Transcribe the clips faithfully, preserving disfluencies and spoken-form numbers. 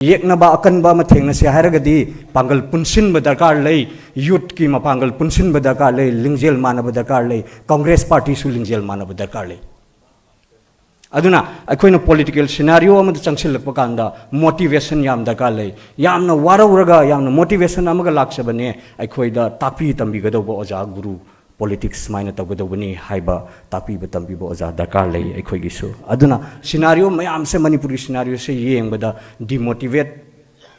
ꯌꯦꯛꯅꯕ ꯑꯀꯟꯕ ꯑꯃ ꯊꯦꯡꯅꯁꯦ ꯍꯥꯏꯔꯒꯗꯤ ꯄꯥꯡꯒꯜ ꯄꯨꯟꯁꯤꯟꯕ ꯗꯔꯀꯥꯔ ꯂꯩ, ꯌꯨꯠꯀꯤ ꯃꯄꯥꯡꯒꯜ ꯄꯨꯟꯁꯤꯟꯕ ꯗꯔꯀꯥꯔ ꯂꯩ, ꯂꯤꯡꯖꯦꯜ ꯃꯥꯟꯅꯕ ꯗꯔꯀꯥꯔ ꯂꯩ, ꯀꯪꯒ꯭ꯔꯦꯁ ꯄꯥꯔꯇꯤꯁꯨ ꯂꯤꯡꯖꯦꯜ ꯃꯥꯟꯅꯕ ꯗꯔꯀꯥꯔ ꯂꯩ꯫ ꯑꯗꯨꯅ ꯑꯩꯈꯣꯏꯅ ꯄꯣꯂꯤꯇꯤꯀꯦꯜ ꯁꯤꯅꯥꯔꯤꯑꯣ ꯑꯃꯗ ꯆꯪꯁꯤꯜꯂꯛꯄ ꯀꯥꯟꯗ ꯃꯣꯇꯤꯚꯦꯁꯟ ꯌꯥꯝ ꯗꯔꯀꯥꯔ ꯂꯩ꯫ ꯌꯥꯝꯅ ꯋꯥꯔꯧꯔꯒ ꯌꯥꯝꯅ ꯃꯣꯇꯤꯚꯦꯁꯟ ꯑꯃꯒ ꯂꯥꯛꯆꯕꯅꯦ, ꯑꯩꯈꯣꯏꯗ ꯇꯥꯛꯄꯤ ꯇꯝꯕꯤꯒꯗꯧꯕ ꯑꯣꯖꯥ ꯒꯨꯔꯨ, ꯄꯣꯂꯤꯇꯤꯛꯁ ꯁꯨꯃꯥꯏꯅ ꯇꯧꯒꯗꯧꯕꯅꯤ ꯍꯥꯏꯕ ꯇꯥꯛꯄꯤꯕ ꯇꯝꯕꯤꯕ ꯑꯣꯖꯥ ꯗꯔꯀꯥꯔ ꯂꯩ ꯑꯩꯈꯣꯏꯒꯤꯁꯨ꯫ ꯑꯗꯨꯅ ꯁꯤꯅꯥꯔꯤꯑꯣ ꯃꯌꯥꯝꯁꯦ, ꯃꯅꯤꯄꯨꯔꯒꯤ ꯁꯤꯅꯥꯔꯤꯑꯣꯁꯦ ꯌꯦꯡꯕꯗ ꯗꯤꯃꯣꯇꯤꯚꯦꯠ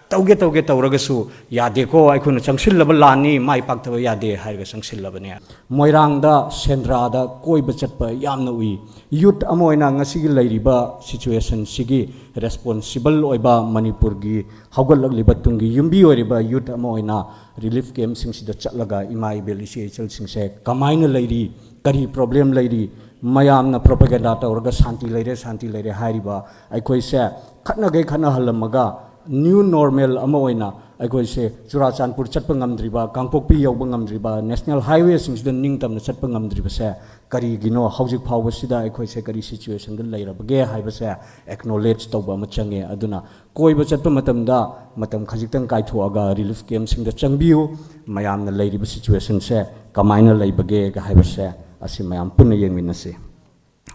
ꯇꯧꯒꯦ ꯇꯧꯒꯦ ꯇꯧꯔꯒꯁꯨ ꯌꯥꯗꯦꯀꯣ, ꯑꯩꯈꯣꯏꯅ ꯆꯪꯁꯤꯜꯂꯕ ꯂꯥꯟꯅꯤ, ꯃꯥꯏ ꯄꯥꯛꯇꯕ ꯌꯥꯗꯦ ꯍꯥꯏꯔꯒ ꯆꯪꯁꯤꯜꯂꯕꯅꯦ꯫ ꯃꯣꯏꯔꯥꯡꯗ ꯁꯦꯟꯗ꯭ꯔꯥꯗ ꯀꯣꯏꯕ ꯆꯠꯄ ꯌꯥꯝꯅ ꯎꯏ꯫ ꯌꯨꯠ ꯑꯃ ꯑꯣꯏꯅ ꯉꯁꯤꯒꯤ ꯂꯩꯔꯤꯕ ꯁꯤꯆꯨꯋꯦꯁꯟꯁꯤꯒꯤ ꯔꯦꯁꯄꯣꯟꯁꯤꯕꯜ ꯑꯣꯏꯕ, ꯃꯅꯤꯄꯨꯔꯒꯤ ꯍꯧꯒꯠꯂꯛꯂꯤꯕ ꯇꯨꯡꯒꯤ ꯌꯨꯝꯕꯤ ꯑꯣꯏꯔꯤꯕ ꯌꯨꯠ ꯑꯃ ꯑꯣꯏꯅ ꯔꯤꯂꯤꯐ ꯀꯦꯝꯞꯁꯤꯡꯁꯤꯗ ꯆꯠꯂꯒ ꯏꯃꯥ ꯏꯕꯦꯜ ꯏꯆꯦ ꯏꯆꯜꯁꯤꯡꯁꯦ ꯀꯃꯥꯏꯅ ꯂꯩꯔꯤ, ꯀꯔꯤ ꯄ꯭ꯔꯣꯕ꯭ꯂꯦꯝ ꯂꯩꯔꯤ, ꯃꯌꯥꯝꯅ ꯄ꯭ꯔꯣꯄꯒꯦꯟꯗꯥ ꯇꯧꯔꯒ ꯁꯥꯟꯇꯤ ꯂꯩꯔꯦ, ꯁꯥꯟꯇꯤ ꯂꯩꯔꯦ ꯍꯥꯏꯔꯤꯕ ꯑꯩꯈꯣꯏꯁꯦ ꯈꯠꯅꯈꯩ ꯈꯠꯅꯍꯜꯂꯝꯃꯒ ꯅ꯭ꯌꯨ ꯅꯣꯔꯃꯦꯜ ꯑꯃ ꯑꯣꯏꯅ ꯑꯩꯈꯣꯏꯁꯦ ꯆꯨꯔꯥꯆꯥꯟꯄꯨꯔ ꯆꯠꯄ ꯉꯝꯗ꯭ꯔꯤꯕ, ꯀꯥꯡꯄꯣꯛꯄꯤ ꯌꯧꯕ ꯉꯝꯗ꯭ꯔꯤꯕ, ꯅꯦꯁꯅꯦꯜ ꯍꯥꯏꯋꯦꯁꯤꯡꯁꯤꯗ ꯅꯤꯡꯇꯝꯅ ꯆꯠꯄ ꯉꯝꯗ꯭ꯔꯤꯕꯁꯦ ꯀꯔꯤꯒꯤꯅꯣ? ꯍꯧꯖꯤꯛ ꯐꯥꯎꯕꯁꯤꯗ ꯑꯩꯈꯣꯏꯁꯦ ꯀꯔꯤ ꯁꯤꯆꯨꯋꯦꯁꯟꯗ ꯂꯩꯔꯕꯒꯦ ꯍꯥꯏꯕꯁꯦ ꯑꯦꯛꯅꯣꯂꯦꯖ ꯇꯧꯕ ꯑꯃ ꯆꯪꯉꯦ꯫ ꯑꯗꯨꯅ ꯀꯣꯏꯕ ꯆꯠꯄ ꯃꯇꯝꯗ ꯃꯇꯝ ꯈꯖꯤꯛꯇꯪ ꯀꯥꯏꯊꯣꯛꯑꯒ ꯔꯤꯂꯤꯐ ꯀꯦꯝꯞꯁꯤꯡꯗ ꯆꯪꯕꯤꯌꯨ, ꯃꯌꯥꯝꯅ ꯂꯩꯔꯤꯕ ꯁꯤꯆꯨꯋꯦꯁꯟꯁꯦ ꯀꯃꯥꯏꯅ ꯂꯩꯕꯒꯦ ꯍꯥꯏꯕꯁꯦ ꯑꯁꯤ ꯃꯌꯥꯝ ꯄꯨꯟꯅ ꯌꯦꯡꯃꯤꯟꯅꯁꯤ꯫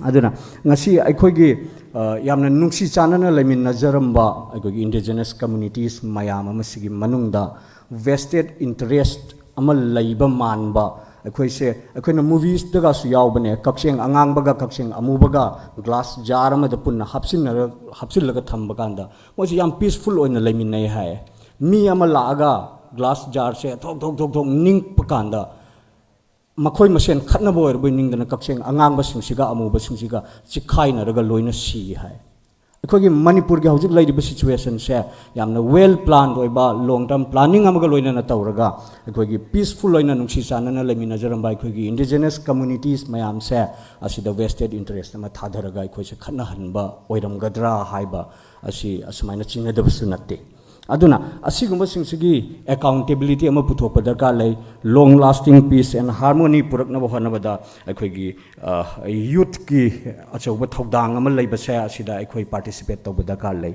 ꯑꯗꯨꯅ ꯉꯁꯤ ꯑꯩꯈꯣꯏꯒꯤ, ꯑ, ꯌꯥꯝꯅ ꯅꯨꯡꯁꯤ ꯆꯥꯟꯅꯅ ꯂꯩꯃꯤꯟꯅꯖꯔꯝꯕ ꯑꯩꯈꯣꯏꯒꯤ ꯏꯟꯗꯤꯖꯤꯅꯁ ꯀꯝꯃꯨꯅꯤꯇꯤꯁ ꯃꯌꯥꯝ ꯑꯃꯁꯤꯒꯤ ꯃꯅꯨꯡꯗ ꯚꯦꯁꯇꯦꯠ ꯏꯟꯇꯔꯦꯁ ꯑꯃ ꯂꯩꯕ ꯃꯥꯟꯕ, ꯑꯩꯈꯣꯏꯁꯦ, ꯑꯩꯈꯣꯏꯅ ꯃꯨꯚꯤꯁꯇꯒꯁꯨ ꯌꯥꯎꯕꯅꯦ, ꯀꯛꯆꯦꯡ ꯑꯉꯥꯡꯕꯒ ꯀꯛꯆꯦꯡ ꯑꯃꯨꯕꯒ ꯒ꯭ꯂꯥꯁ ꯖꯥꯔ ꯑꯃꯗ ꯄꯨꯟꯅ ꯍꯥꯞꯆꯤꯟꯅꯔ-, ꯍꯥꯞꯆꯤꯜꯂꯒ ꯊꯝꯕ ꯀꯥꯟꯗ ꯃꯣꯏꯁꯦ ꯌꯥꯝ ꯄꯤꯁꯐꯨꯜ ꯑꯣꯏꯅ ꯂꯩꯃꯤꯟꯅꯩ ꯍꯥꯏ꯫ ꯃꯤ ꯑꯃ ꯂꯥꯛꯑꯒ ꯒ꯭ꯂꯥꯁ ꯖꯥꯔꯁꯦ ꯊꯣꯛ ꯊꯣꯛ ꯊꯣꯛ ꯊꯣꯛ ꯅꯤꯛꯄ ꯀꯥꯟꯗ ꯃꯈꯣꯏ ꯃꯁꯦꯟ ꯈꯠꯅꯕ ꯑꯣꯏꯔꯕꯣꯏ ꯅꯤꯡꯗꯅ ꯀꯛꯆꯦꯡ ꯑꯉꯥꯡꯕꯁꯤꯡꯁꯤꯒ ꯑꯃꯨꯕꯁꯤꯡꯁꯤꯒ ꯆꯤꯛꯈꯥꯏꯅꯔꯒ ꯂꯣꯏꯅ ꯁꯤ ꯍꯥꯏ꯫ ꯑꯩꯈꯣꯏꯒꯤ ꯃꯅꯤꯄꯨꯔꯒꯤ ꯍꯧꯖꯤꯛ ꯂꯩꯔꯤꯕ ꯁꯤꯆꯨꯋꯦꯁꯟꯁꯦ ꯌꯥꯝꯅ ꯋꯦꯜ ꯄ꯭ꯂꯥꯟ ꯑꯣꯏꯕ, ꯂꯣꯡ ꯇꯔꯝ ꯄ꯭ꯂꯥꯅꯤꯡ ꯑꯃꯒ ꯂꯣꯏꯅꯅ ꯇꯧꯔꯒ ꯑꯩꯈꯣꯏꯒꯤ ꯄꯤꯁꯐꯨꯜ ꯑꯣꯏꯅ ꯅꯨꯡꯁꯤ ꯆꯥꯟꯅꯅ ꯂꯩꯃꯤꯟꯅꯖꯔꯝꯕ ꯑꯩꯈꯣꯏꯒꯤ ꯏꯟꯗꯤꯖꯤꯅꯁ ꯀꯝꯃꯨꯅꯤꯇꯤꯁ ꯃꯌꯥꯝꯁꯦ ꯑꯁꯤꯗ ꯚꯦꯁꯇꯦꯠ ꯏꯟꯇꯔꯦꯁ ꯑꯃ ꯊꯥꯗꯔꯒ ꯑꯩꯈꯣꯏꯁꯦ ꯈꯠꯅꯍꯟꯕ ꯑꯣꯏꯔꯝꯒꯗ꯭ꯔꯥ ꯍꯥꯏꯕ ꯑꯁꯤ ꯑꯁꯨꯃꯥꯏꯅ ꯆꯤꯡꯅꯗꯕꯁꯨ ꯅꯠꯇꯦ꯫ ꯑꯗꯨꯅ ꯑꯁꯤꯒꯨꯝꯕꯁꯤꯡꯁꯤꯒꯤ ꯑꯦꯀꯥꯎꯟꯇꯦꯕꯤꯂꯤꯇꯤ ꯑꯃ ꯄꯨꯊꯣꯛꯄ ꯗꯔꯀꯥꯔ ꯂꯩ꯫ Long lasting peace and harmony ꯄꯨꯔꯛꯅꯕ ꯍꯣꯠꯅꯕꯗ ꯑꯩꯈꯣꯏꯒꯤ, ꯑ, ꯌꯨꯠꯀꯤ ꯑꯆꯧꯕ ꯊꯧꯗꯥꯡ ꯑꯃ ꯂꯩꯕꯁꯦ ꯑꯁꯤꯗ ꯑꯩꯈꯣꯏ ꯄꯥꯔꯇꯤꯁꯤꯄꯦꯠ ꯇꯧꯕ ꯗꯔꯀꯥꯔ ꯂꯩ꯫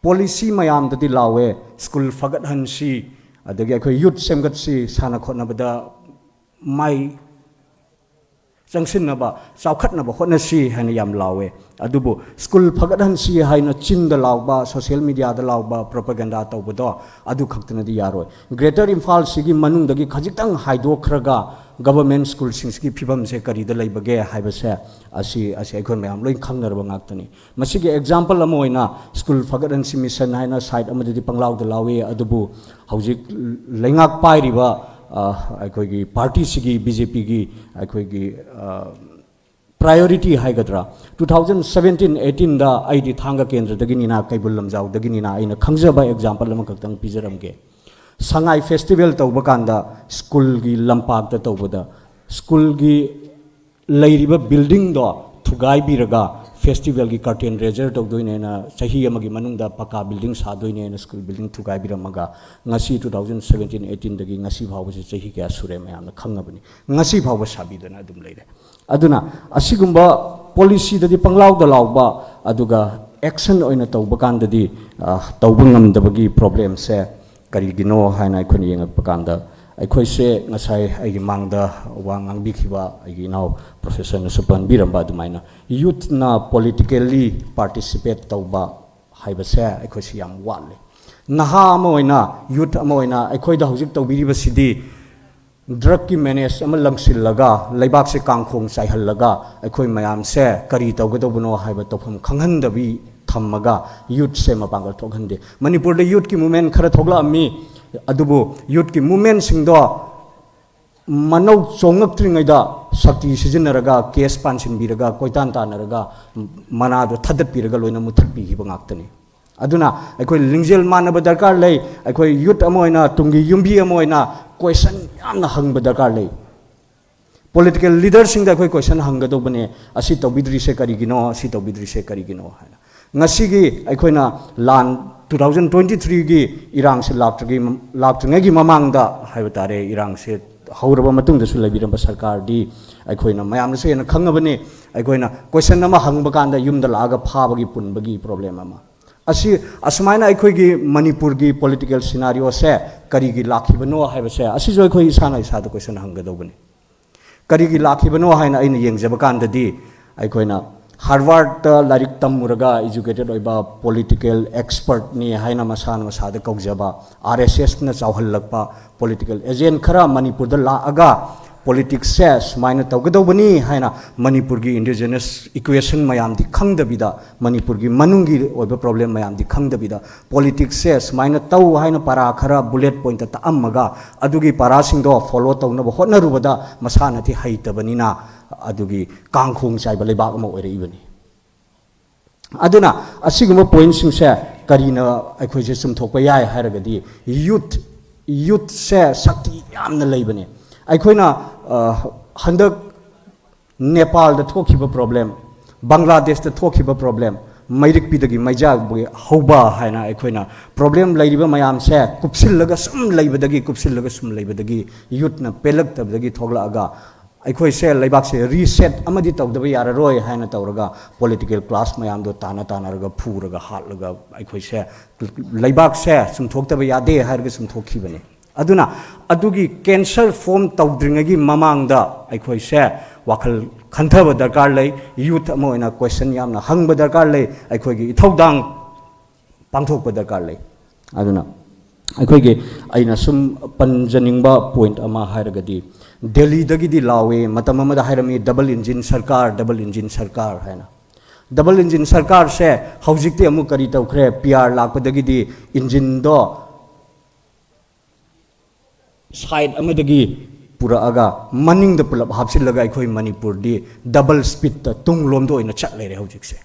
ꯄꯣꯂꯤꯁꯤ ꯃꯌꯥꯝꯗꯗꯤ ꯂꯥꯎꯋꯦ, ꯁ꯭ꯀꯨꯜ ꯐꯒꯠꯍꯟꯁꯤ, ꯑꯗꯒꯤ ꯑꯩꯈꯣꯏ ꯌꯨꯠ ꯁꯦꯝꯒꯠꯁꯤ, ꯁꯥꯟꯅ ꯈꯣꯠꯅꯕꯗ ꯃꯥꯏ ꯆꯪꯁꯤꯟꯅꯕ, ꯆꯥꯎꯈꯠꯅꯕ ꯍꯣꯠꯅꯁꯤ ꯍꯥꯏꯅ ꯌꯥꯝ ꯂꯥꯎꯋꯦ꯫ ꯑꯗꯨꯕꯨ ꯁ꯭ꯀꯨꯜ ꯐꯒꯠꯍꯟꯁꯤ ꯍꯥꯏꯅ ꯆꯤꯟꯗ ꯂꯥꯎꯕ, ꯁꯣꯁꯤꯌꯦꯜ ꯃꯤꯗꯤꯌꯥꯗ ꯂꯥꯎꯕ, ꯄ꯭ꯔꯣꯄꯒꯦꯟꯗꯥ ꯇꯧꯕꯗꯣ ꯑꯗꯨ ꯈꯛꯇꯅꯗꯤ ꯌꯥꯔꯣꯏ꯫ ꯒ꯭ꯔꯦꯇꯔ ꯏꯝꯐꯥꯜꯁꯤꯒꯤ ꯃꯅꯨꯡꯗꯒꯤ ꯈꯖꯤꯛꯇꯪ ꯍꯥꯏꯗꯣꯛꯈ꯭ꯔꯒ ꯒꯚꯔꯟꯃꯦꯟ ꯁ꯭ꯀꯨꯜꯁꯤꯡꯁꯤꯒꯤ ꯐꯤꯕꯝꯁꯦ ꯀꯔꯤꯗ ꯂꯩꯕꯒꯦ ꯍꯥꯏꯕꯁꯦ ꯑꯁꯤ, ꯑꯁꯤ ꯑꯩꯈꯣꯏ ꯃꯌꯥꯝ ꯂꯣꯏ ꯈꯪꯅꯔꯕ ꯉꯥꯛꯇꯅꯤ꯫ ꯃꯁꯤꯒꯤ ꯑꯦꯛꯖꯥꯝꯄꯜ ꯑꯃ ꯑꯣꯏꯅ ꯁ꯭ꯀꯨꯜ ꯐꯒꯠꯍꯟꯁꯤ ꯃꯤꯁꯟ ꯍꯥꯏꯅ ꯁꯥꯏꯠ ꯑꯃꯗꯗꯤ ꯄꯪꯂꯥꯎꯗ ꯂꯥꯎꯏ, ꯑꯗꯨꯕꯨ ꯍꯧꯖꯤꯛ ꯂꯩꯉꯥꯛ ꯄꯥꯏꯔꯤꯕ, ꯑ, ꯑꯩꯈꯣꯏꯒꯤ ꯄꯥꯔꯇꯤꯁꯤꯒꯤ, ꯕꯤ ꯖꯦ ꯄꯤꯒꯤ ꯑꯩꯈꯣꯏꯒꯤ, ꯑ, ꯄ꯭ꯔꯥꯏꯌꯣꯔꯤꯇꯤ ꯍꯥꯏꯒꯗ꯭ꯔꯥ, ꯇꯨ ꯊꯥꯎꯖꯟ ꯁꯕꯦꯟꯇꯤꯟ ꯑꯩꯠꯇꯤꯟꯗ ꯑꯩꯗꯤ ꯊꯥꯡꯒ ꯀꯦꯟꯗ꯭ꯔꯗꯒꯤꯅꯤꯅ, ꯀꯩꯕꯨꯜ ꯂꯝꯖꯥꯎꯗꯒꯤꯅꯤꯅ, ꯑꯩꯅ ꯈꯪꯖꯕ ꯑꯦꯛꯖꯥꯝꯄꯜ ꯑꯃꯈꯛꯇꯪ ꯄꯤꯖꯔꯝꯒꯦ꯫ ꯁꯉꯥꯏ ꯐꯦꯁꯇꯤꯚꯦꯜ ꯇꯧꯕ ꯀꯥꯟꯗ ꯁ꯭ꯀꯨꯜꯒꯤ ꯂꯝꯄꯥꯛꯇ ꯇꯧꯕꯗ, ꯁ꯭ꯀꯨꯜꯒꯤ ꯂꯩꯔꯤꯕ ꯕꯤꯜꯗꯤꯡꯗꯣ ꯊꯨꯒꯥꯏꯕꯤꯔꯒ ꯐꯦꯁꯇꯤꯚꯦꯜꯒꯤ ꯀꯔꯇꯦꯟ ꯔꯦꯖꯔ ꯇꯧꯗꯣꯏꯅꯦꯅ, ꯆꯍꯤ ꯑꯃꯒꯤ ꯃꯅꯨꯡꯗ ꯄꯀꯥ ꯕꯤꯜꯗꯤꯡ ꯁꯥꯗꯣꯏꯅꯦꯅ ꯁ꯭ꯀꯨꯜ ꯕꯤꯜꯗꯤꯡ ꯊꯨꯒꯥꯏꯕꯤꯔꯝꯃꯒ, ꯉꯁꯤ ꯇꯨ ꯊꯥꯎꯖꯟ ꯁꯕꯦꯟꯇꯤꯟ ꯑꯩꯠꯇꯤꯟꯗꯒꯤ ꯉꯁꯤ ꯐꯥꯎꯕꯁꯦ ꯆꯍꯤ ꯀꯌꯥ ꯁꯨꯔꯦ ꯃꯌꯥꯝꯅ ꯈꯪꯉꯕꯅꯤ, ꯉꯁꯤ ꯐꯥꯎꯕ ꯁꯥꯕꯤꯗꯅ ꯑꯗꯨꯝ ꯂꯩꯔꯦ꯫ ꯑꯗꯨꯅ ꯑꯁꯤꯒꯨꯝꯕ ꯄꯣꯂꯤꯁꯤꯗꯗꯤ ꯄꯪꯂꯥꯎꯗ ꯂꯥꯎꯕ, ꯑꯗꯨꯒ ꯑꯦꯛꯁꯟ ꯑꯣꯏꯅ ꯇꯧꯕ ꯀꯥꯟꯗꯗꯤ, ꯑ, ꯇꯧꯕ ꯉꯝꯗꯕꯒꯤ ꯄ꯭ꯔꯣꯕ꯭ꯂꯦꯝꯁꯦ ꯀꯔꯤꯒꯤꯅꯣ ꯍꯥꯏꯅ ꯑꯩꯈꯣꯏꯅ ꯌꯦꯡꯉꯛꯄ ꯀꯥꯟꯗ, ꯑꯩꯈꯣꯏꯁꯦ ꯉꯁꯥꯏ ꯑꯩꯒꯤ ꯃꯥꯡꯗ ꯋꯥ ꯉꯥꯡꯕꯤꯈꯤꯕ ꯑꯩꯒꯤ ꯏꯅꯥꯎ ꯄ꯭ꯔꯣꯐꯦꯁꯔꯅꯁꯨ ꯄꯟꯕꯤꯔꯝꯕ ꯑꯗꯨꯃꯥꯏꯅ, ꯌꯨꯠꯅ ꯄꯣꯂꯤꯇꯤꯀꯦꯜꯂꯤ ꯄꯥꯔꯇꯤꯁꯤꯄꯦꯠ ꯇꯧꯕ ꯍꯥꯏꯕꯁꯦ ꯑꯩꯈꯣꯏꯁꯤ ꯌꯥꯝ ꯋꯥꯠꯂꯤ꯫ ꯅꯍꯥ ꯑꯃ ꯑꯣꯏꯅ, ꯌꯨꯠ ꯑꯃ ꯑꯣꯏꯅ ꯑꯩꯈꯣꯏꯗ ꯍꯧꯖꯤꯛ ꯇꯧꯕꯤꯔꯤꯕꯁꯤꯗꯤ ꯗ꯭ꯔꯒꯀꯤ ꯃꯦꯅꯦꯖ ꯑꯃ ꯂꯪꯁꯤꯜꯂꯒ, ꯂꯩꯕꯥꯛꯁꯦ ꯀꯥꯡꯈꯣꯡ ꯆꯥꯏꯍꯜꯂꯒ, ꯑꯩꯈꯣꯏ ꯃꯌꯥꯝꯁꯦ ꯀꯔꯤ ꯇꯧꯒꯗꯧꯕꯅꯣ ꯍꯥꯏꯕ ꯇꯧꯐꯝ ꯈꯪꯍꯟꯗꯕꯤ ꯊꯝꯃꯒ, ꯌꯨꯠꯁꯦ ꯃꯄꯥꯡꯒꯜ ꯊꯣꯛꯍꯟꯗꯦ꯫ ꯃꯅꯤꯄꯨꯔꯗ ꯌꯨꯠꯀꯤ ꯃꯨꯞꯃꯦꯟ ꯈꯔ ꯊꯣꯛꯂꯛꯑꯝꯃꯤ, ꯑꯗꯨꯕꯨ ꯌꯨꯠꯀꯤ ꯃꯨꯞꯃꯦꯟꯁꯤꯡꯗꯣ ꯃꯅꯧ ꯆꯣꯡꯉꯛꯇ꯭ꯔꯤꯉꯩꯗ ꯁꯛꯇꯤ ꯁꯤꯖꯤꯟꯅꯔꯒ, ꯀꯦꯁ ꯄꯥꯟꯁꯤꯟꯕꯤꯔꯒ, ꯀꯣꯏꯇꯥꯟ ꯇꯥꯟꯅꯔꯒ, ꯃꯅꯥꯗꯣ ꯊꯥꯗꯠꯄꯤꯔꯒ ꯂꯣꯏꯅ ꯃꯨꯊꯠꯄꯤꯈꯤꯕ ꯉꯥꯛꯇꯅꯤ꯫ ꯑꯗꯨꯅ ꯑꯩꯈꯣꯏ ꯂꯤꯡꯖꯦꯜ ꯃꯥꯟꯅꯕ ꯗꯔꯀꯥꯔ ꯂꯩ꯫ ꯑꯩꯈꯣꯏ ꯌꯨꯠ ꯑꯃ ꯑꯣꯏꯅ, ꯇꯨꯡꯒꯤ ꯌꯨꯝꯕꯤ ꯑꯃ ꯑꯣꯏꯅ ꯀꯣꯏꯁꯟ ꯌꯥꯝꯅ ꯍꯪꯕ ꯗꯔꯀꯥꯔ ꯂꯩ꯫ ꯄꯣꯂꯤꯇꯤꯀꯦꯜ ꯂꯤꯗꯔꯁꯤꯡꯗ ꯑꯩꯈꯣꯏ ꯀꯣꯏꯁꯟ ꯍꯪꯒꯗꯧꯕꯅꯦ, "ꯑꯁꯤ ꯇꯧꯕꯤꯗ꯭ꯔꯤꯁꯦ ꯀꯔꯤꯒꯤꯅꯣ? ꯑꯁꯤ ꯇꯧꯕꯤꯗ꯭ꯔꯤꯁꯦ ꯀꯔꯤꯒꯤꯅꯣ?" ꯍꯥꯏꯅ꯫ ꯉꯁꯤꯒꯤ ꯑꯩꯈꯣꯏꯅ ꯂꯥꯟ, ꯇꯨ ꯊꯥꯎꯖꯟ ꯇ꯭ꯋꯦꯟꯇꯤ ꯊ꯭ꯔꯤꯒꯤ ꯏꯔꯥꯡꯁꯤ ꯂꯥꯛꯇ꯭ꯔꯤꯉꯩ, ꯂꯥꯛꯇ꯭ꯔꯤꯉꯩꯒꯤ ꯃꯃꯥꯡꯗ ꯍꯥꯏꯕ ꯇꯥꯔꯦ, ꯏꯔꯥꯡꯁꯦ ꯍꯧꯔꯕ ꯃꯇꯨꯡꯗꯁꯨ ꯂꯩꯕꯤꯔꯝꯕ ꯁꯔꯀꯥꯔꯗꯤ, ꯑꯩꯈꯣꯏꯅ ꯃꯌꯥꯝꯅꯁꯨ ꯍꯦꯟꯅ ꯈꯪꯉꯕꯅꯤ, ꯑꯩꯈꯣꯏꯅ ꯀꯣꯏꯁꯟ ꯑꯃ ꯍꯪꯕ ꯀꯥꯟꯗ ꯌꯨꯝꯗ ꯂꯥꯛꯑꯒ ꯐꯥꯕꯒꯤ ꯄꯨꯟꯕꯒꯤ ꯄ꯭ꯔꯣꯕ꯭ꯂꯦꯝ ꯑꯃ꯫ ꯑꯁꯤ ꯑꯁꯨꯃꯥꯏꯅ ꯑꯩꯈꯣꯏꯒꯤ ꯃꯅꯤꯄꯨꯔꯒꯤ ꯄꯣꯂꯤꯇꯤꯀꯦꯜ ꯁꯤꯅꯥꯔꯤꯑꯣꯁꯦ ꯀꯔꯤꯒꯤ ꯂꯥꯛꯈꯤꯕꯅꯣ ꯍꯥꯏꯕꯁꯦ ꯑꯁꯤꯁꯨ ꯑꯩꯈꯣꯏ ꯏꯁꯥꯅ ꯏꯁꯥꯗ ꯀꯣꯏꯁꯟ ꯍꯪꯒꯗꯧꯕꯅꯤ꯫ ꯀꯔꯤꯒꯤ ꯂꯥꯛꯈꯤꯕꯅꯣ ꯍꯥꯏꯅ ꯑꯩꯅ ꯌꯦꯡꯖꯕ ꯀꯥꯟꯗꯗꯤ, ꯑꯩꯈꯣꯏꯅ ꯍꯥꯔꯕꯥꯔꯠꯇ ꯂꯥꯏꯔꯤꯛ ꯇꯝꯃꯨꯔꯒ ꯏꯖꯨꯀꯦꯇꯦꯠ ꯑꯣꯏꯕ ꯄꯣꯂꯤꯇꯤꯀꯦꯜ ꯑꯦꯛꯁꯄꯔꯠꯅꯤ ꯍꯥꯏꯅ ꯃꯁꯥꯅ ꯃꯁꯥꯗ ꯀꯧꯖꯕ, ꯑꯥꯔ ꯑꯦꯁ ꯑꯦꯁꯅ ꯆꯥꯎꯍꯜꯂꯛꯄ ꯄꯣꯂꯤꯇꯤꯀꯦꯜ ꯑꯦꯖꯦꯟ ꯈꯔ ꯃꯅꯤꯄꯨꯔꯗ ꯂꯥꯛꯑꯒ ꯄꯣꯂꯤꯇꯤꯛꯁꯁꯦ ꯁꯨꯃꯥꯏꯅ ꯇꯧꯒꯗꯧꯕꯅꯤ ꯍꯥꯏꯅ ꯃꯅꯤꯄꯨꯔꯒꯤ ꯏꯟꯗꯤꯖꯤꯅꯁ ꯏꯀ꯭ꯋꯦꯁꯟ ꯃꯌꯥꯝꯗꯤ ꯈꯪꯗꯕꯤꯗ, ꯃꯅꯤꯄꯨꯔꯒꯤ ꯃꯅꯨꯡꯒꯤ ꯑꯣꯏꯕ ꯄ꯭ꯔꯣꯕ꯭ꯂꯦꯝ ꯃꯌꯥꯝꯗꯤ ꯈꯪꯗꯕꯤꯗ ꯄꯣꯂꯤꯇꯤꯛꯁꯁꯦ ꯁꯨꯃꯥꯏꯅ ꯇꯧ ꯍꯥꯏꯅ ꯄꯔꯥ ꯈꯔ ꯕꯨꯂꯦꯠ ꯄꯣꯏꯟꯠꯇ ꯇꯥꯛꯑꯝꯃꯒ ꯑꯗꯨꯒꯤ ꯄꯔꯥꯁꯤꯡꯗꯣ ꯐꯣꯂꯣ ꯇꯧꯅꯕ ꯍꯣꯠꯅꯔꯨꯕꯗ ꯃꯁꯥꯅꯗꯤ ꯍꯩꯇꯕꯅꯤꯅ ꯑꯗꯨꯒꯤ ꯀꯥꯡꯈꯣꯡ ꯆꯥꯏꯕ ꯂꯩꯕꯥꯛ ꯑꯃ ꯑꯣꯏꯔꯛꯏꯕꯅꯤ꯫ ꯑꯗꯨꯅ ꯑꯁꯤꯒꯨꯝꯕ ꯄꯣꯏꯟꯠꯁꯤꯡꯁꯦ ꯀꯔꯤꯅ ꯑꯩꯈꯣꯏꯁꯦ ꯆꯨꯝꯊꯣꯛꯄ ꯌꯥꯏ ꯍꯥꯏꯔꯒꯗꯤ ꯌꯨꯠ, ꯌꯨꯠꯁꯦ ꯁꯛꯇꯤ ꯌꯥꯝꯅ ꯂꯩꯕꯅꯦ꯫ ꯑꯩꯈꯣꯏꯅ, ꯑ, ꯍꯟꯗꯛ ꯅꯦꯄꯥꯜꯗ ꯊꯣꯛꯈꯤꯕ ꯄ꯭ꯔꯣꯕ꯭ꯂꯦꯝ, ꯕꯪꯒ꯭ꯂꯥꯗꯦꯁꯇ ꯊꯣꯛꯈꯤꯕ ꯄ꯭ꯔꯣꯕ꯭ꯂꯦꯝ, ꯃꯩꯔꯤꯛꯄꯤꯗꯒꯤ ꯃꯩꯖꯥꯕꯒꯤ ꯍꯧꯕ ꯍꯥꯏꯅ ꯑꯩꯈꯣꯏꯅ ꯄ꯭ꯔꯣꯕ꯭ꯂꯦꯝ ꯂꯩꯔꯤꯕ ꯃꯌꯥꯝꯁꯦ ꯀꯨꯞꯁꯤꯜꯂꯒ ꯁꯨꯝ ꯂꯩꯕꯗꯒꯤ, ꯀꯨꯞꯁꯤꯜꯂꯒ ꯁꯨꯝ ꯂꯩꯕꯗꯒꯤ ꯌꯨꯠꯅ ꯄꯦꯜꯂꯛꯇꯕꯗꯒꯤ ꯊꯣꯛꯂꯛꯑꯒ ꯑꯩꯈꯣꯏꯁꯦ ꯂꯩꯕꯥꯛꯁꯦ ꯔꯤꯁꯦꯠ ꯑꯃꯗꯤ ꯇꯧꯗꯕ ꯌꯥꯔꯔꯣꯏ ꯍꯥꯏꯅ ꯇꯧꯔꯒ ꯄꯣꯂꯤꯇꯤꯀꯦꯜ ꯀ꯭ꯂꯥꯁ ꯃꯌꯥꯝꯗꯣ ꯇꯥꯟꯅ ꯇꯥꯟꯅꯔꯒ ꯐꯨꯔꯒ ꯍꯥꯠꯂꯒ ꯑꯩꯈꯣꯏꯁꯦ ꯂꯩꯕꯥꯛꯁꯦ ꯆꯨꯝꯊꯣꯛꯇꯕ ꯌꯥꯗꯦ ꯍꯥꯏꯔꯒ ꯆꯨꯝꯊꯣꯛꯈꯤꯕꯅꯤ꯫ ꯑꯗꯨꯅ ꯑꯗꯨꯒꯤ ꯀꯦꯟꯁꯔ ꯐꯣꯝ ꯇꯧꯗ꯭ꯔꯤꯉꯩꯒꯤ ꯃꯃꯥꯡꯗ ꯑꯩꯈꯣꯏꯁꯦ ꯋꯥꯈꯜ ꯈꯟꯊꯕ ꯗꯔꯀꯥꯔ ꯂꯩ꯫ ꯌꯨꯠ ꯑꯃ ꯑꯣꯏꯅ ꯀꯣꯏꯁꯟ ꯌꯥꯝꯅ ꯍꯪꯕ ꯗꯔꯀꯥꯔ ꯂꯩ꯫ ꯑꯩꯈꯣꯏꯒꯤ ꯏꯊꯧꯗꯥꯡ ꯄꯥꯡꯊꯣꯛꯄ ꯗꯔꯀꯥꯔ ꯂꯩ꯫ ꯑꯗꯨꯅ ꯑꯩꯈꯣꯏꯒꯤ, ꯑꯩꯅ ꯁꯨꯝ ꯄꯟꯖꯅꯤꯡꯕ ꯄꯣꯏꯟꯠ ꯑꯃ ꯍꯥꯏꯔꯒꯗꯤ, ꯗꯦꯜꯂꯤꯗꯒꯤꯗꯤ ꯂꯥꯎꯏ, ꯃꯇꯝ ꯑꯃꯗ ꯍꯥꯏꯔꯝꯃꯤ ꯗꯕꯜ ꯏꯟꯖꯤꯟ ꯁꯔꯀꯥꯔ, ꯗꯕꯜ ꯏꯟꯖꯤꯟ ꯁꯔꯀꯥꯔ ꯍꯥꯏꯅ꯫ ꯗꯕꯜ ꯏꯟꯖꯤꯟ ꯁꯔꯀꯥꯔꯁꯦ ꯍꯧꯖꯤꯛꯇꯤ ꯑꯃꯨꯛ ꯀꯔꯤ ꯇꯧꯈ꯭ꯔꯦ? ꯄꯤ ꯑꯥꯔ ꯂꯥꯛꯄꯗꯒꯤꯗꯤ ꯏꯟꯖꯤꯟꯗꯣ ꯁꯥꯏꯠ ꯑꯃꯗꯒꯤ ꯄꯨꯔꯛꯑꯒ ꯃꯅꯤꯡꯗ ꯄꯨꯂꯞ ꯍꯥꯞꯆꯤꯜꯂꯒ ꯑꯩꯈꯣꯏ ꯃꯅꯤꯄꯨꯔꯗꯤ ꯗꯕꯜ ꯁ꯭ꯄꯤꯠꯇ ꯇꯨꯡꯂꯣꯝꯗ ꯑꯣꯏꯅ ꯆꯠ ꯂꯩꯔꯦ ꯍꯧꯖꯤꯛꯁꯦ꯫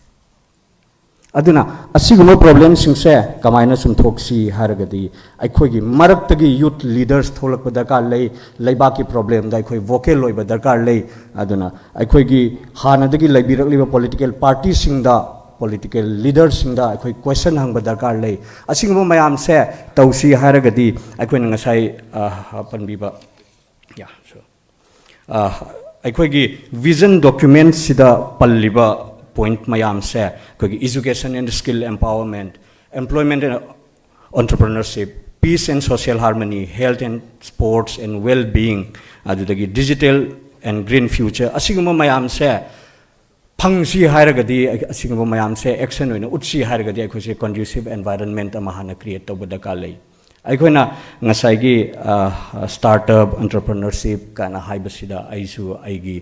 ꯑꯗꯨꯅ ꯑꯁꯤꯒꯨꯝꯕ ꯄ꯭ꯔꯣꯕ꯭ꯂꯦꯝꯁꯤꯡꯁꯦ ꯀꯃꯥꯏꯅ ꯆꯨꯝꯊꯣꯛꯁꯤ ꯍꯥꯏꯔꯒꯗꯤ, ꯑꯩꯈꯣꯏꯒꯤ ꯃꯔꯛꯇꯒꯤ ꯌꯨꯠ ꯂꯤꯗꯔꯁ ꯊꯣꯛꯂꯛꯄ ꯗꯔꯀꯥꯔ ꯂꯩ, ꯂꯩꯕꯥꯛꯀꯤ ꯄ꯭ꯔꯣꯕ꯭ꯂꯦꯝꯗ ꯑꯩꯈꯣꯏ ꯚꯣꯀꯦꯜ ꯑꯣꯏꯕ ꯗꯔꯀꯥꯔ ꯂꯩ꯫ ꯑꯗꯨꯅ ꯑꯩꯈꯣꯏꯒꯤ ꯍꯥꯟꯅꯗꯒꯤ ꯂꯩꯕꯤꯔꯛꯂꯤꯕ ꯄꯣꯂꯤꯇꯤꯀꯦꯜ ꯄꯥꯔꯇꯤꯁꯤꯡꯗ, ꯄꯣꯂꯤꯇꯤꯀꯦꯜ ꯂꯤꯗꯔꯁꯤꯡꯗ ꯑꯩꯈꯣꯏ ꯀꯣꯏꯁꯟ ꯍꯪꯕ ꯗꯔꯀꯥꯔ ꯂꯩ꯫ ꯑꯁꯤꯒꯨꯝꯕ ꯃꯌꯥꯝꯁꯦ ꯇꯧꯁꯤ ꯍꯥꯏꯔꯒꯗꯤ ꯑꯩꯈꯣꯏꯅ ꯉꯁꯥꯏ, ꯑ, ꯄꯟꯕꯤꯕ, ꯌꯥ, ꯁꯨꯔ꯫ ꯑ, ꯑꯩꯈꯣꯏꯒꯤ ꯚꯤꯖꯟ ꯗꯣꯀ꯭ꯌꯨꯃꯦꯟꯠꯁꯤꯗ ꯄꯜꯂꯤꯕ point ꯃꯌꯥꯝꯁꯦ ꯑꯩꯈꯣꯏꯒꯤ education and skill empowerment, employment and entrepreneurship, peace and social harmony, health and sports and well being, ꯑꯗꯨꯗꯒꯤ digital and green future, ꯑꯁꯤꯒꯨꯝꯕ ꯃꯌꯥꯝꯁꯦ ꯐꯪꯁꯤ ꯍꯥꯏꯔꯒꯗꯤ, ꯑꯁꯤꯒꯨꯝꯕ ꯃꯌꯥꯝꯁꯦ action ꯑꯣꯏꯅ ꯎꯠꯁꯤ ꯍꯥꯏꯔꯒꯗꯤ ꯑꯩꯈꯣꯏꯁꯦ conducive environment ꯑꯃ ꯍꯥꯟꯅ create ꯇꯧꯕ ꯗꯔꯀꯥꯔ ꯂꯩ꯫ ꯑꯩꯈꯣꯏꯅ ꯉꯁꯥꯏꯒꯤ startup entrepreneurship ꯀꯥꯏꯅ ꯍꯥꯏꯕꯁꯤꯗ ꯑꯩꯁꯨ ꯑꯩꯒꯤ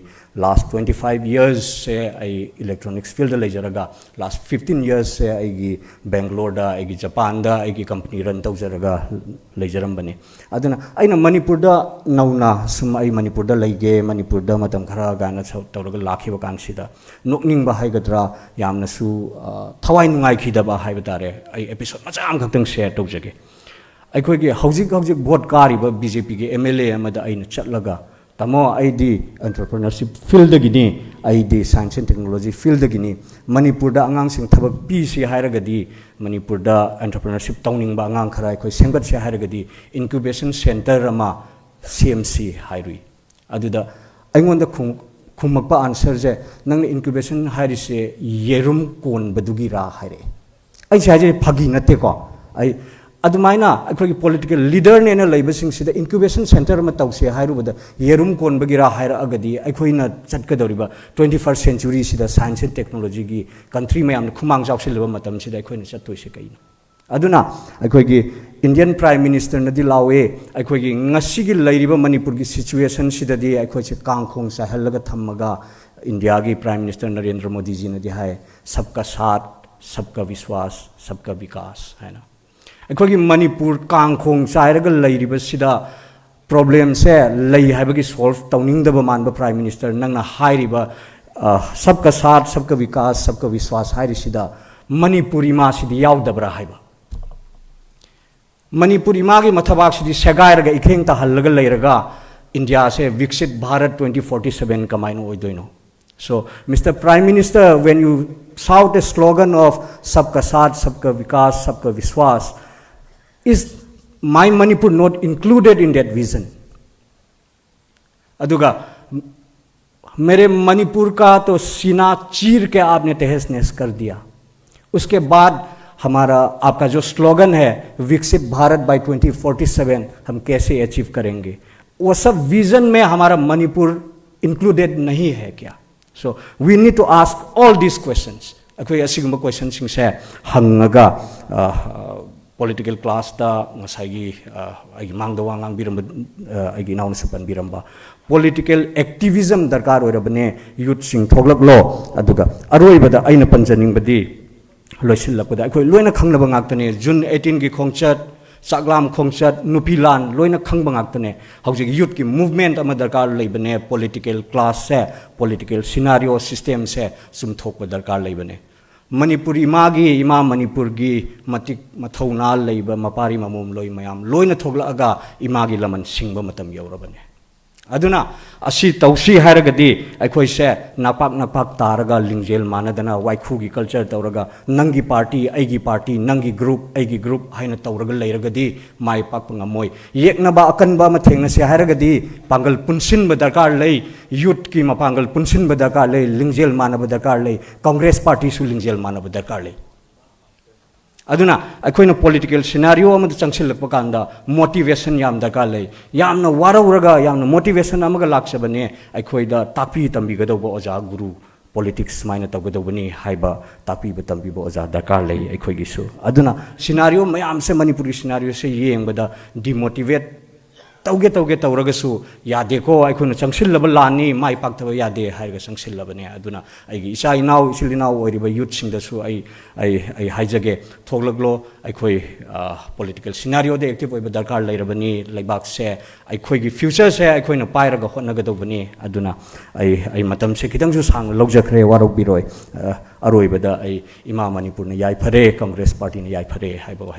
last twenty five yearsꯁꯦ ꯑꯩ electronics fieldꯗ ꯂꯩꯖꯔꯒ, last fifteen yearsꯁꯦ ꯑꯩꯒꯤ ꯕꯦꯡꯒ꯭ꯂꯣꯔꯗ, ꯑꯩꯒꯤ ꯖꯄꯥꯟꯗ ꯑꯩꯒꯤ company run ꯇꯧꯖꯔꯒ ꯂꯩꯖꯔꯝꯕꯅꯤ꯫ ꯑꯗꯨꯅ ꯑꯩꯅ ꯃꯅꯤꯄꯨꯔꯗ ꯅꯧꯅ ꯁꯨꯝ ꯑꯩ ꯃꯅꯤꯄꯨꯔꯗ ꯂꯩꯒꯦ, ꯃꯅꯤꯄꯨꯔꯗ ꯃꯇꯝ ꯈꯔ ꯀꯥꯏꯅ ꯁ-, ꯇꯧꯔꯒ ꯂꯥꯛꯈꯤꯕ ꯀꯥꯟꯁꯤꯗ ꯅꯣꯛꯅꯤꯡꯕ ꯍꯥꯏꯒꯗ꯭ꯔꯥ, ꯌꯥꯝꯅꯁꯨ, ꯑ, ꯊꯋꯥꯏ ꯅꯨꯡꯉꯥꯏꯈꯤꯗꯕ ꯍꯥꯏꯕ ꯇꯥꯔꯦ꯫ ꯑꯩ episode ꯃꯆꯥ ꯑꯃꯈꯛꯇꯪ share ꯇꯧꯖꯒꯦ꯫ ꯑꯩꯈꯣꯏꯒꯤ ꯍꯧꯖꯤꯛ ꯍꯧꯖꯤꯛ vote ꯀꯥꯔꯤꯕ BJPꯒꯤ MLA ꯑꯃꯗ ꯑꯩꯅ ꯆꯠꯂꯒ, "ꯇꯥꯃꯣ, ꯑꯩꯗꯤ entrepreneurship fieldꯗꯒꯤꯅꯤ, ꯑꯩꯗꯤ science and technology fieldꯗꯒꯤꯅꯤ, ꯃꯅꯤꯄꯨꯔꯗ ꯑꯉꯥꯡꯁꯤꯡ ꯊꯕꯛ ꯄꯤꯁꯤ ꯍꯥꯏꯔꯒꯗꯤ, ꯃꯅꯤꯄꯨꯔꯗ entrepreneurship ꯇꯧꯅꯤꯡꯕ ꯑꯉꯥꯡ ꯈꯔ ꯑꯩꯈꯣꯏ ꯁꯦꯝꯒꯠꯁꯤ ꯍꯥꯏꯔꯒꯗꯤ incubation centre ꯑꯃ ꯁꯦꯝꯁꯤ" ꯍꯥꯏꯔꯨꯏ꯫ ꯑꯗꯨꯗ ꯑꯩꯉꯣꯟꯗ ꯈꯨꯝ-, ꯈꯨꯝꯃꯛꯄ answerꯁꯦ, "ꯅꯪꯅ incubation ꯍꯥꯏꯔꯤꯁꯦ ꯌꯦꯔꯨꯝ ꯀꯣꯟꯕꯗꯨꯒꯤꯔꯥ?" ꯍꯥꯏꯔꯛꯑꯦ꯫ ꯑꯩꯁꯦ ꯍꯥꯏꯖꯔꯤ, ꯐꯥꯒꯤ ꯅꯠꯇꯦꯀꯣ꯫ ꯑꯩ ꯑꯗꯨꯃꯥꯏꯅ ꯑꯩꯈꯣꯏꯒꯤ political leaderꯅꯦꯅ ꯂꯩꯕꯁꯤꯡꯁꯤꯗ incubation centre ꯑꯃ ꯇꯧꯁꯦ ꯍꯥꯏꯔꯨꯕꯗ ꯌꯦꯔꯨꯝ ꯀꯣꯟꯕꯒꯤꯔꯥ ꯍꯥꯏꯔꯛꯑꯒꯗꯤ, ꯑꯩꯈꯣꯏꯅ ꯆꯠꯀꯗꯧꯔꯤꯕ twenty first centuryꯁꯤꯗ science and technologyꯒꯤ country ꯃꯌꯥꯝꯅ ꯈꯨꯃꯥꯡ ꯆꯥꯎꯁꯤꯜꯂꯕ ꯃꯇꯝꯁꯤꯗ ꯑꯩꯈꯣꯏꯅ ꯆꯠꯇꯣꯏꯁꯦ ꯀꯩꯅꯣ? ꯑꯗꯨꯅ ꯑꯩꯈꯣꯏꯒꯤ Indian Prime Ministerꯅꯗꯤ ꯂꯥꯎꯋꯦ, ꯑꯩꯈꯣꯏꯒꯤ ꯉꯁꯤꯒꯤ ꯂꯩꯔꯤꯕ ꯃꯅꯤꯄꯨꯔꯒꯤ situationꯁꯤꯗꯗꯤ ꯑꯩꯈꯣꯏꯁꯦ ꯀꯥꯡꯈꯣꯡ ꯆꯥꯏꯍꯜꯂꯒ ꯊꯝꯃꯒ, ꯏꯟꯗꯤꯌꯥꯒꯤ Prime Minister ꯅꯔꯦꯟꯗ꯭ꯔ ꯃꯣꯗꯤꯖꯤꯅꯗꯤ ꯍꯥꯏ, "Sabka saath, sabka vishwas, sabka vikas" ꯍꯥꯏꯅ꯫ ꯑꯩꯈꯣꯏꯒꯤ ꯃꯅꯤꯄꯨꯔ ꯀꯥꯡꯈꯣꯡ ꯆꯥꯏꯔꯒ ꯂꯩꯔꯤꯕꯁꯤꯗ problemꯁꯦ ꯂꯩ ꯍꯥꯏꯕꯒꯤ solve ꯇꯧꯅꯤꯡꯗꯕ ꯃꯥꯟꯕ Prime Minister, ꯅꯪꯅ ꯍꯥꯏꯔꯤꯕ, ꯑ, "Sabka saath, sabka vikas, sabka vishwas" ꯍꯥꯏꯔꯤꯁꯤꯗ Manipur ꯏꯃꯥꯁꯤꯗꯤ ꯌꯥꯎꯗꯕ꯭ꯔꯥ ꯍꯥꯏꯕ? ꯃꯅꯤꯄꯨꯔ ꯏꯃꯥꯒꯤ ꯃꯊꯕꯥꯛꯁꯤꯗꯤ ꯁꯦꯒꯥꯏꯔꯒ ꯏꯈꯦꯡ ꯇꯥꯍꯜꯂꯒ ꯂꯩꯔꯒ ꯏꯟꯗꯤꯌꯥꯁꯦ Viksit Bharat twenty forty seven ꯀꯃꯥꯏꯅ ꯑꯣꯏꯗꯣꯏꯅꯣ? So, Mister Prime Minister, when you shout a slogan of "Sabka saath, sabka vikas, sabka vishwas," is my Manipur not included in that vision? ꯑꯗꯨꯒ मेरे मणिपुर का तो सीना चीर के आपने तहस नहस कर दिया। उसके बाद हमारा, आपका जो स्लोगन है विकसित Bharat by twenty forty seven, हम कैसे अचीव करेंगे? वो सब विजन में हमारा मणिपुर इंक्लूडेड नहीं है क्या? So we need to ask all these questions. ꯑꯩꯈꯣꯏ ꯑꯁꯤꯒꯨꯝꯕ ꯀꯣꯏꯁꯟꯁꯤꯡꯁꯦ ꯍꯪꯉꯒ, ꯄꯣꯂꯤꯇꯤꯀꯦꯜ ꯀ꯭ꯂꯥꯁꯇ ꯉꯁꯥꯏꯒꯤ, ꯑ, ꯑꯩꯒꯤ ꯃꯥꯡꯗ ꯋꯥ ꯉꯥꯡꯕꯤꯔꯝꯕ, ꯑ, ꯑꯩꯒꯤ ꯏꯅꯥꯎꯅꯁꯨ ꯄꯟꯕꯤꯔꯝꯕ, ꯄꯣꯂꯤꯇꯤꯀꯦꯜ ꯑꯦꯛꯇꯤꯚꯤꯖꯝ ꯗꯔꯀꯥꯔ ꯑꯣꯏꯔꯕꯅꯦ꯫ ꯌꯨꯠꯁꯤꯡ ꯊꯣꯛꯂꯛꯂꯣ꯫ ꯑꯗꯨꯒ ꯑꯔꯣꯏꯕꯗ ꯑꯩꯅ ꯄꯟꯖꯅꯤꯡꯕꯗꯤ, ꯂꯣꯏꯁꯤꯜꯂꯛꯄꯗ ꯑꯩꯈꯣꯏ ꯂꯣꯏꯅ ꯈꯪꯅꯕ ꯉꯥꯛꯇꯅꯦ, ꯖꯨꯟ ꯑꯩꯠꯇꯤꯟꯒꯤ ꯈꯣꯡꯆꯠ, ꯆꯥꯛꯂꯥꯝ ꯈꯣꯡꯆꯠ, ꯅꯨꯄꯤ ꯂꯥꯟ, ꯂꯣꯏꯅ ꯈꯪꯕ ꯉꯥꯛꯇꯅꯦ꯫ ꯍꯧꯖꯤꯛ ꯌꯨꯠꯀꯤ ꯃꯨꯚꯃꯦꯟꯠ ꯑꯃ ꯗꯔꯀꯥꯔ ꯂꯩꯕꯅꯦ꯫ ꯄꯣꯂꯤꯇꯤꯀꯦꯜ ꯀ꯭ꯂꯥꯁꯁꯦ, ꯄꯣꯂꯤꯇꯤꯀꯦꯜ ꯁꯤꯅꯥꯔꯤꯑꯣ ꯁꯤꯁꯇꯦꯝꯁꯦ ꯆꯨꯝꯊꯣꯛꯄ ꯗꯔꯀꯥꯔ ꯂꯩꯕꯅꯦ꯫ ꯃꯅꯤꯄꯨꯔ ꯏꯃꯥꯒꯤ, ꯏꯃꯥ ꯃꯅꯤꯄꯨꯔꯒꯤ ꯃꯇꯤꯛ ꯃꯊꯧꯅꯥ ꯂꯩꯕ ꯃꯄꯥꯔꯤ ꯃꯃꯣꯝꯂꯣꯏ ꯃꯌꯥꯝ ꯂꯣꯏꯅ ꯊꯣꯛꯂꯛꯑꯒ ꯏꯃꯥꯒꯤ ꯂꯃꯟ ꯁꯤꯡꯕ ꯃꯇꯝ ꯌꯧꯔꯕꯅꯦ꯫ ꯑꯗꯨꯅ ꯑꯁꯤ ꯇꯧꯁꯤ ꯍꯥꯏꯔꯒꯗꯤ, ꯑꯩꯈꯣꯏꯁꯦ ꯅꯄꯥꯛ ꯅꯄꯥꯛ ꯇꯥꯔꯒ, ꯂꯤꯡꯖꯦꯜ ꯃꯥꯟꯅꯗꯅ, ꯋꯥꯏꯈꯨꯒꯤ ꯀꯜꯆꯔ ꯇꯧꯔꯒ, ꯅꯪꯒꯤ ꯄꯥꯔꯇꯤ, ꯑꯩꯒꯤ ꯄꯥꯔꯇꯤ, ꯅꯪꯒꯤ ꯒ꯭ꯔꯨꯞ, ꯑꯩꯒꯤ ꯒ꯭ꯔꯨꯞ ꯍꯥꯏꯅ ꯇꯧꯔꯒ ꯂꯩꯔꯒꯗꯤ ꯃꯥꯏ ꯄꯥꯛꯄ ꯉꯝꯃꯣꯏ꯫ ꯌꯦꯛꯅꯕ ꯑꯀꯟꯕ ꯑꯃ ꯊꯦꯡꯅꯁꯦ ꯍꯥꯏꯔꯒꯗꯤ ꯄꯥꯡꯒꯜ ꯄꯨꯟꯁꯤꯟꯕ ꯗꯔꯀꯥꯔ ꯂꯩ, ꯌꯨꯠꯀꯤ ꯃꯄꯥꯡꯒꯜ ꯄꯨꯟꯁꯤꯟꯕ ꯗꯔꯀꯥꯔ ꯂꯩ, ꯂꯤꯡꯖꯦꯜ ꯃꯥꯟꯅꯕ ꯗꯔꯀꯥꯔ ꯂꯩ, ꯀꯪꯒ꯭ꯔꯦꯁ ꯄꯥꯔꯇꯤꯁꯨ ꯂꯤꯡꯖꯦꯜ ꯃꯥꯟꯅꯕ ꯗꯔꯀꯥꯔ ꯂꯩ꯫ ꯑꯗꯨꯅ ꯑꯩꯈꯣꯏꯅ ꯄꯣꯂꯤꯇꯤꯀꯦꯜ ꯁꯤꯅꯥꯔꯤꯑꯣ ꯑꯃꯗ ꯆꯪꯁꯤꯜꯂꯛꯄ ꯀꯥꯟꯗ ꯃꯣꯇꯤꯚꯦꯁꯟ ꯌꯥꯝ ꯗꯔꯀꯥꯔ ꯂꯩ꯫ ꯌꯥꯝꯅ ꯋꯥꯔꯧꯔꯒ, ꯌꯥꯝꯅ ꯃꯣꯇꯤꯚꯦꯁꯟ ꯑꯃꯒ ꯂꯥꯛꯆꯕꯅꯦ, ꯑꯩꯈꯣꯏꯗ ꯇꯥꯛꯄꯤ ꯇꯝꯕꯤꯒꯗꯧꯕ ꯑꯣꯖꯥ, ꯒꯨꯔꯨ, ꯄꯣꯂꯤꯇꯤꯛꯁ ꯁꯨꯃꯥꯏꯅ ꯇꯧꯒꯗꯧꯕꯅꯤ ꯍꯥꯏꯕ ꯇꯥꯛꯄꯤꯕ ꯇꯝꯕꯤꯕ ꯑꯣꯖꯥ ꯗꯔꯀꯥꯔ ꯂꯩ ꯑꯩꯈꯣꯏꯒꯤꯁꯨ꯫ ꯑꯗꯨꯅ ꯁꯤꯅꯥꯔꯤꯑꯣ ꯃꯌꯥꯝꯁꯦ, ꯃꯅꯤꯄꯨꯔꯒꯤ ꯁꯤꯅꯥꯔꯤꯑꯣꯁꯦ ꯌꯦꯡꯕꯗ ꯗꯤꯃꯣꯇꯤꯚꯦꯠ ꯇꯧꯒꯦ ꯇꯧꯒꯦ ꯇꯧꯔꯒꯁꯨ ꯌꯥꯗꯦꯀꯣ, ꯑꯩꯈꯣꯏꯅ ꯆꯪꯁꯤꯜꯂꯕ ꯂꯥꯟꯅꯤ, ꯃꯥꯏ ꯄꯥꯛꯇꯕ ꯌꯥꯗꯦ ꯍꯥꯏꯔꯒ ꯆꯪꯁꯤꯜꯂꯕꯅꯦ꯫ ꯑꯗꯨꯅ ꯑꯩꯒꯤ ꯏꯆꯥ ꯏꯅꯥꯎ, ꯏꯆꯤꯜ ꯏꯅꯥꯎ ꯑꯣꯏꯔꯤꯕ ꯌꯨꯠꯁꯤꯡꯗꯁꯨ ꯑꯩ, ꯑꯩ, ꯑꯩ ꯍꯥꯏꯖꯒꯦ, ꯊꯣꯛꯂꯛꯂꯣ꯫ ꯑꯩꯈꯣꯏ, ꯑ, ꯄꯣꯂꯤꯇꯤꯀꯦꯜ ꯁꯤꯅꯥꯔꯤꯑꯣꯗ ꯑꯦꯛꯇꯤꯚ ꯑꯣꯏꯕ ꯗꯔꯀꯥꯔ ꯂꯩꯔꯕꯅꯤ꯫ ꯂꯩꯕꯥꯛꯁꯦ, ꯑꯩꯈꯣꯏꯒꯤ ꯐ꯭ꯌꯨꯆꯔꯁꯦ ꯑꯩꯈꯣꯏꯅ ꯄꯥꯏꯔꯒ ꯍꯣꯠꯅꯒꯗꯧꯕꯅꯤ꯫ ꯑꯗꯨꯅ ꯑꯩ, ꯑꯩ ꯃꯇꯝꯁꯦ ꯈꯤꯇꯪꯁꯨ ꯁꯥꯡꯅ ꯂꯧꯖꯈ꯭ꯔꯦ, ꯋꯥꯔꯧꯕꯤꯔꯣꯏ꯫ ꯑ, ꯑꯔꯣꯏꯕꯗ ꯑꯩ ꯏꯃꯥ ꯃꯅꯤꯄꯨꯔꯅ ꯌꯥꯏꯐꯔꯦ, ꯀꯪꯒ꯭ꯔꯦꯁ ꯄꯥꯔꯇꯤꯅ ꯌꯥꯏꯐꯔꯦ ꯍꯥꯏꯕ ꯋꯥꯍꯩ